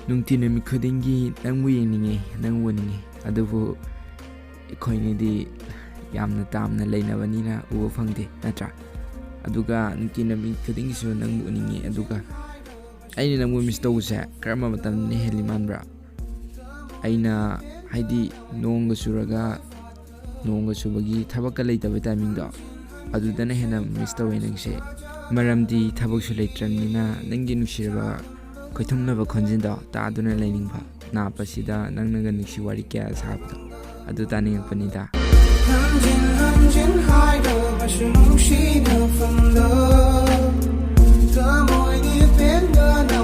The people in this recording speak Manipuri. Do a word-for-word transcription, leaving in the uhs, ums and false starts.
ꯅꯨꯡꯇꯤ ꯅꯨꯃꯤꯠ ꯈꯨꯗꯤꯡꯒꯤ ꯅꯪꯕꯨ ꯌꯦꯡꯅꯤꯡꯉꯦ, ꯅꯪꯕꯨ ꯎꯅꯤꯡꯉꯦ, ꯑꯗꯨꯕꯨ ꯑꯩꯈꯣꯏꯅꯤꯗꯤ ꯌꯥꯝꯅ ꯇꯥꯝꯅ ꯂꯩꯅꯕꯅꯤꯅ ꯎꯕ ꯐꯪꯗꯦ, ꯅꯠꯇ꯭ꯔꯥ? ꯑꯗꯨꯒ ꯅꯨꯡꯇꯤ ꯅꯨꯃꯤꯠ ꯈꯨꯗꯤꯡꯒꯤꯁꯨ ꯅꯪꯕꯨ ꯎꯅꯤꯡꯉꯦ꯫ ꯑꯗꯨꯒ ꯑꯩꯅ ꯅꯪꯕꯨ ꯃꯤꯁ ꯇꯧꯕꯁꯦ ꯀꯔꯝꯕ ꯃꯇꯝꯗꯅ ꯍꯦꯜꯂꯤ ꯃꯥꯟꯕ꯭ꯔꯥ? ꯑꯩꯅ, ꯍꯥꯏꯗꯤ, ꯅꯣꯡꯒ ꯆꯨꯔꯒ, ꯅꯣꯡꯒ ꯆꯨꯕꯒꯤ ꯊꯕꯛꯀ ꯂꯩꯇꯕ ꯇꯥꯏꯃꯤꯡꯗꯣ, ꯑꯗꯨꯗꯅ ꯍꯦꯟꯅ ꯃꯤꯁ ꯇꯧꯋꯦ ꯅꯪꯁꯦ꯫ ꯃꯔꯝꯗꯤ ꯊꯕꯛꯁꯨ ꯂꯩꯇ꯭ꯔꯕꯅꯤꯅ ꯅꯪꯒꯤ ꯅꯨꯡꯁꯤꯔꯕ ꯈꯣꯏꯊꯨꯝꯅꯕ ꯈꯣꯟꯖꯦꯜꯗꯣ ꯇꯥꯗꯨꯅ ꯂꯩꯅꯤꯡꯕ꯫ ꯅꯥꯞꯄꯁꯤꯗ ꯅꯪꯅꯒ ꯅꯨꯡꯁꯤ ꯋꯥꯔꯤ ꯀꯌꯥ ꯁꯥꯕꯗꯣ, ꯑꯗꯨ ꯇꯥꯅꯤꯡꯉꯛꯄꯅꯤꯗ꯫ ꯍꯟꯖꯤꯟ ꯍꯟꯖꯤꯟ ꯍꯥꯏꯔꯕꯁꯨ ꯅꯨꯡꯁꯤꯅꯐꯝꯗꯣ, ꯊꯃꯣꯏꯗꯤ ꯄꯦꯟꯗꯅ